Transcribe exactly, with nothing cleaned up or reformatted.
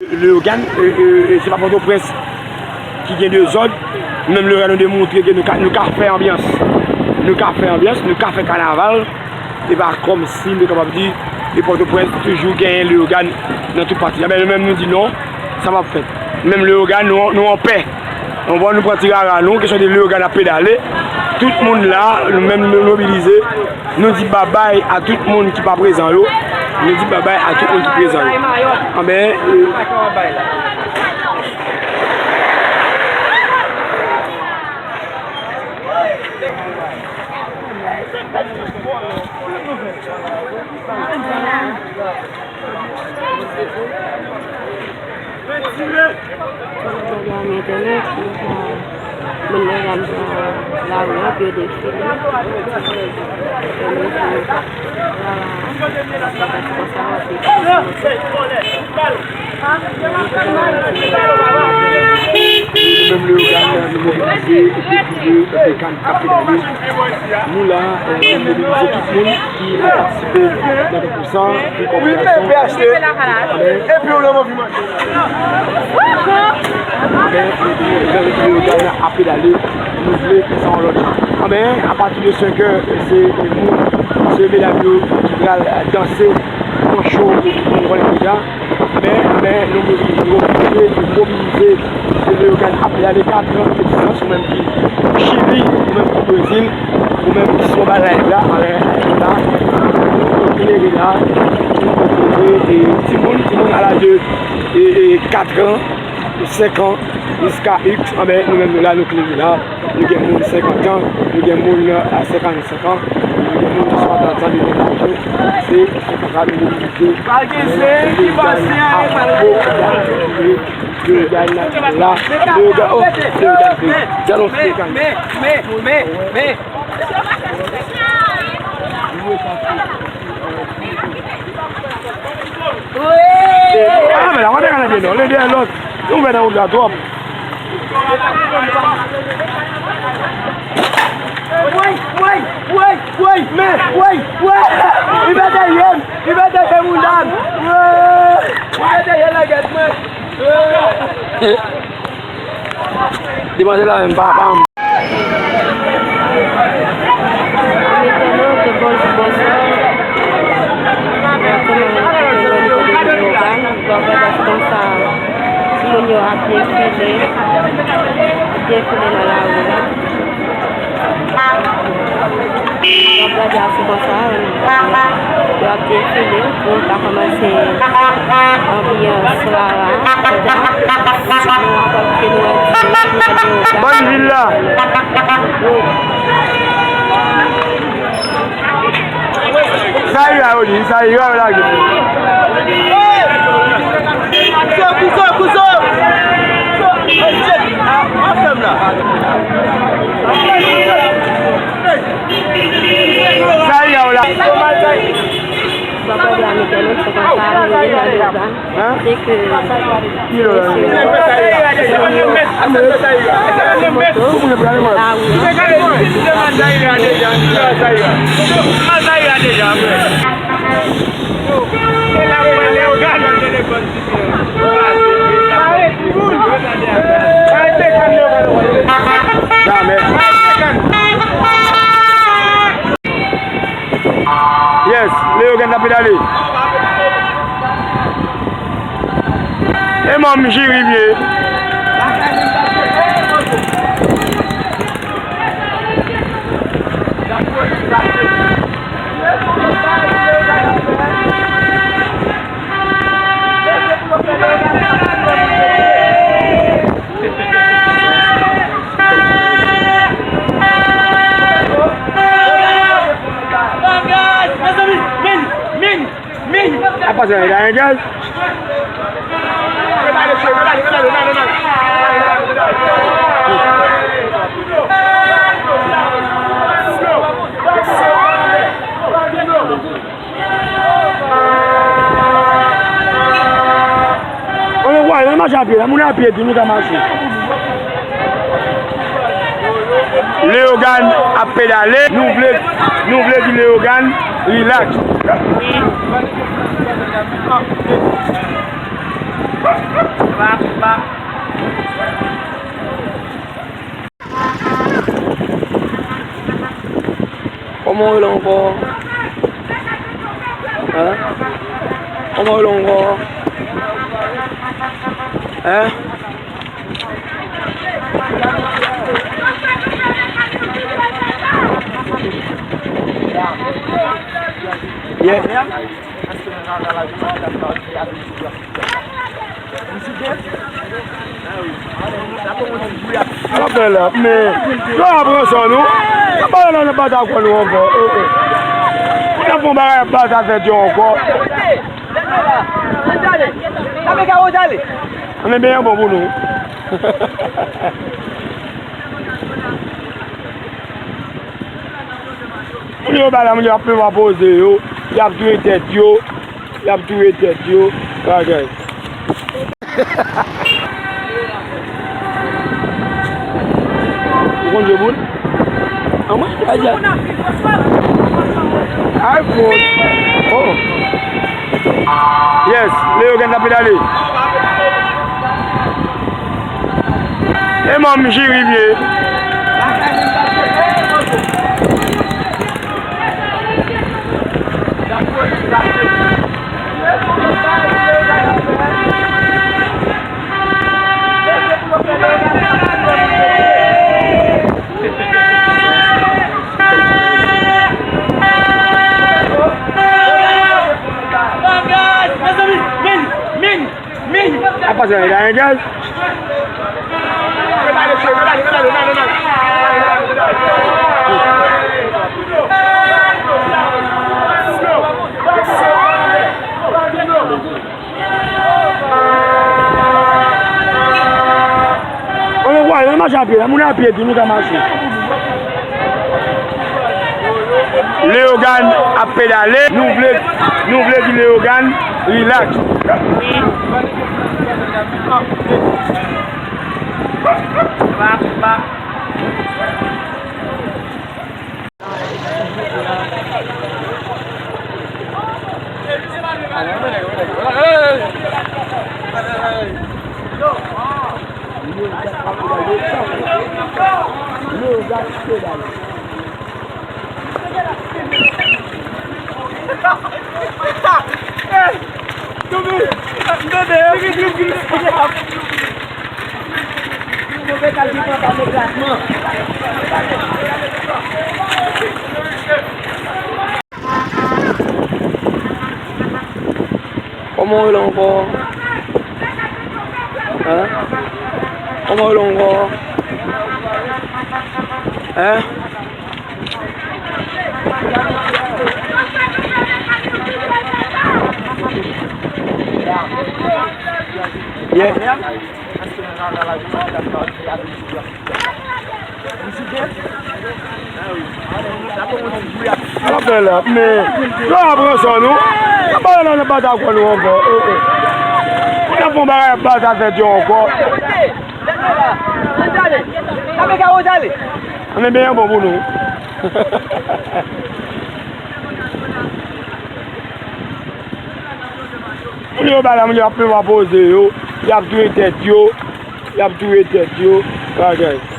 Leyogàn, e, e, e, se pa Pòtoprens ki gen dezòd. Nou menm Leyogàn, nou demontre ke nou ka, nou ka fè anbyans. Nou ka fè anbyans, nou ka fè kanaval. E pa kòmsi nou kapab di, e Pòtoprens toujou genyen Leyogàn nan tout pati. Enben, nou menm nou di non, sa p ap fèt. Menm Leyogàn, nou, nou anpè. Nou pran, nou pran ti rara nou, kesyon de Leyogàn ap pedale. Tout moun la, nou menm nou mobilize. Nou di babay a tout moun ki pa prezan yo. Nou di babay a tout moun ki prezan yo. Anben, e, Jodi a, gen entènèt, nou ka, moun nan gade nan lari a, pou yo defile. Yo mete, vwala, se konsa, w ap defile. Nou menm Leyogàn, nou mobilize, epi nou, epi Leyogàn k ap pedale. Nou la, e, nou mobilize tout moun ki patisipe nan konkou sa, pou kòpiyasyon. Anben, anben, Leyogàn ap pedale, nou vle fè sa yon lòt jan. Anben, apati de senkè, se moun, se medam yo ki pral danse yon cho ke tout moun konnen deja. Men, men, nou mobilize, nou mobilize, nou mobilize. Se Leyogàn ap pedale, katran de distans, ou menm ki Chili, ou menm ki Brezil, ou menm ki sou anba live la, anlè la, nou klere la, nou klere, e, timoun, timoun a laj de, e, e, katran, senkan, jiska X, anben, nou menm nou la, nou klere la. Nou gen moun senkant an, nou gen moun a senkannsenk an, nou gen moun swasanntan de laj yo. Se, se konsa nou mobilize. Pa gen zen ki pase a, e pa gen zen. Leyogàn la, Leyogàn, oh, Leyogàn, Leyogàn. Men, men, men, men, men. Ah, men la, mwen te ka leve non, len dèyè lòt. Nou ouvè nan wout la twòp. Woy, woy, woy, woy, men, woy, woy. Li mete yèm, li mete yèm moun dam. Woy, li mete yèm nan gèt mwen. Woy. Demwazèl la menm, papa m. Amerikano te bòz bòz la. Koman yo te lè nivo de Leyogàn, w ap gade se konsa timoun yo ap defile, defile nan lari a. W ap gade a se konsa, yo ap defile pou ta kòmanse anbyans rara. Kounye a, nou ap kite nou wè di, nou wè di yo. Bòn vil la. Sa ira yo di, sa ira yo lage. Kouzo, kouzo, kouzo. Hey, shit. Ah, ansanm la. Hey. Sa ira yo la. Papa de Amerikano, se konsa, men vin nan Leyogàn. Hein? Se ke mesye yo, mesye yo, moto, la wi. Jamè. Yes, Leyogàn ap pedale. E manm jiri m ye. Apa sa, la yon gaz? Ann wè, ann mache a pye, moun a pye tou, nou ka mache. Leyogàn ap pedale, nou vle, nou vle di Leyogàn, rilaks. Kòman w rele ankò? Hein? Kòman w rele ankò? Hein? Yeah. Sa fè la, men, yo ap pran san nou. Sa pa nan bata kò nou ankò. Oh, oh. Pou n ap fè yon bagay, ap bata fèt yo ankò. Ann ale, ann ale. Ann ale, men yon bon pou nou. Moun yo ba la, moun yo ap menm poze yo, y ap touye tèt yo, y ap touye tèt yo, bagay. Ou konn jwe boul? An mwen, a di a. iPhone. Oh. Yes, Leogane ap pedale. E manm Jiri m ye. Apa sa, la yon gaz? Ann wè, ann mache a pye, moun a pye tou, nou ka mache. Leogane ap pedale, nou vle, nou vle di Leogane, relax. Kòman w rele ankò? Hein? Kòman w rele ankò? Hein? Yeah. Sa fè la, men, yo ap pran san nou. Sa pa nan bata kò nou ankò. Oh, oh. Pou n ap fè yon bagay, ap bata fèt yo ankò. Ann ale, ann ale. Ann ale, men yon bon pou nou. Moun yo ba la, moun yo ap menm poze yo, y ap touye tèt yo, y ap touye tèt yo, bagay.